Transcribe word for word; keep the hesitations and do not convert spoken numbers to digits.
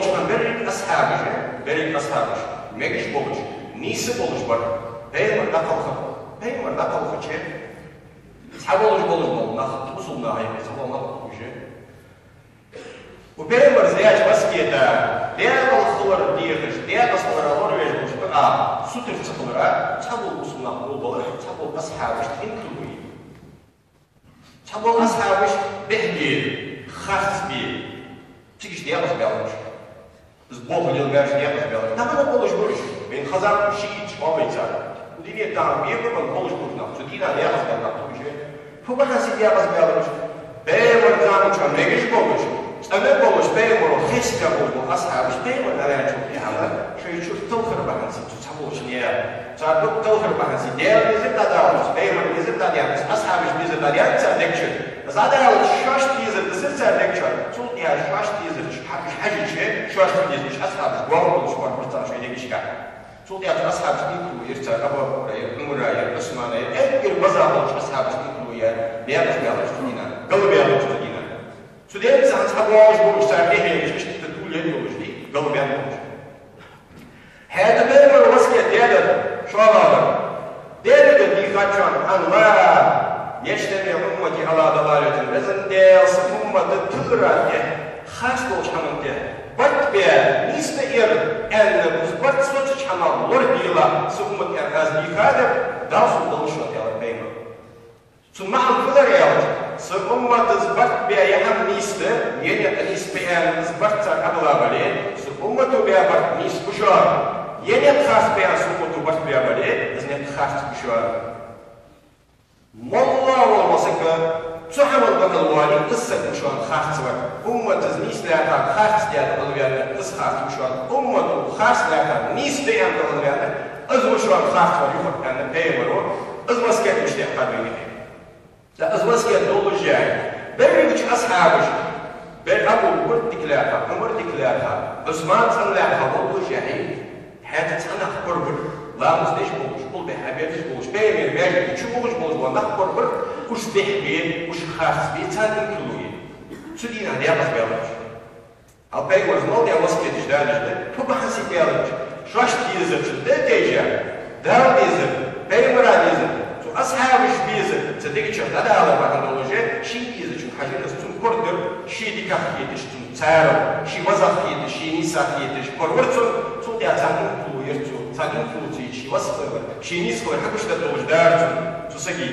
Цу берригаш асхьабаш, берригаш асхьабаш мегаш болаш, нийса болаш бар. Пайхамар дӀакхалхача, пайхамар дӀакхалхача, цхьаболаш болаш бола нах, бусалба нах, цхьабола нах уж. Укх пайхамара даьча васкета, декъала хилар дехаш, декъаза хилара лоравеш болаш, а, сутара ца хилара, цхьабола бусалба нах гулбалар, цхьабола асхьабашта инкарло яр. Цхьабола асхьабаш бехк бир, харц бир. Цига декъаза баьлар уж. Из болх лелабеш декъаза баьлар. Тахан болаш бар уж. Вайна хеза, шииташ хьабайцар. Дунен тӀа бекъабан болаш бар уж нах. Цу дийнахьа декъаза баьнна нах ба уж. Фу бахьан долаш декъаза баьлар уж? Пайхамара заман чу мегаш болаш, цӀена болаш, пайхамаро хеставаь болаш бола асхьабаш, пайхамар дӀаваьнначул тӀехьагӀа, шоай чура талхар бахьан долаш цу цхьаболча наьха, цар дукха талхар бахьан долаш, Даьла везар дӀадаьннад, пайхамара везар дӀадаьннад, асхьабаша везар дӀадаьннад цар дег чура. Из дӀадаьлча, шоашта везар дисар цар дег чура. Цул тӀехьагӀа шоашта везача хьа-, хьажача, шоашта везача асхьабаш гӀоргболаш хургбар цар шоай дегашка. Цул тӀехьагӀа асхьабашта инкарло яр цар, Абу Бакра яр, Ӏумара яр, Ӏусмана яр, эггара база болча асхьабашта инкарло яр, декъаза баьлар уж цу дийнахьа, галбаьлар уж цу дийнахьа. Цу денз цхьа-цхьа болаш ба уж, цар тӀехьенаш иштта тулен йолаш, галбаьнна болаш. ХӀаьта пайхамара васкет даьдар, шоллагӀа, деррига дийхачоа: «أن لا يجتمع أمتي على ضلالة», Везан Даьла, са уммат тилара тӀа, харц долча хӀаман тӀа барт бе, нийсбе ер, аьнна, из барт соцача хӀамах лорадела са уммат, аьнна, аз дийхадар, Дала сона даллалца, аьлар пайхамара. Цун маӀан фу дар аьлча, са уммата из барт бе ер хӀама нийсде, ер никъ нийсбе аьнна, из барт цар Ӏобилла бале, са уммато бе барт нийсбу шоана. Ер никъ харцбе аьнна, са уммато барт бе бале, из никъ харцбу шоана. МоллагӀа вола саг цу хӀаман духьал вале, из саг ва шоана харцвар. Уммата из нийслаьккха, харцдаь духьал ваьннар, из харцву шоана. Уммато харцдаьккха, нийсде аьнна духьал ваьннар, из ва шоана харцвар юха, аьнна пайхамара, из васкет мишта яьккхар вайна хье. ТӀаккха из васкет доллашехь, берригача асхьабаша, бер Абу Бакр дика лаьрхӀа, Ӏумар дика лаьрхӀа, Ӏусман цӀена лаьрхӀа воллашехь, хӀаьта цхьа нах корабир, ламаз деш болаш, гулбехьа берзаш болаш, пайхамара маьждига чу ухаш болаш бола нах корабир, уж бехк бир, уж харцбир, царна инкарло яр. Цу дийнахьа декъаза баьлар уж. Хьал пайхамара из мел даь васкеташ далаш да, фу бахьан долаш баьлар уж? Шоашта дезарца да тешар, Дала дезар, пайхамара дезар, цу асхьабаша безар, цу дег чура дӀадалар бахьан долаш, шийна дезачунга хьажар из, цунна корадир, ший диках хеташ цунна царал, ший везах хеташ, ший нийсах хеташ коравир цунна, цул тӀехьагӀа царна инкарло яр цо, царна инкарло ца яь, ший везахилар, ший нийсхилар хьагучадаргдолаш дар цунна, цу сага.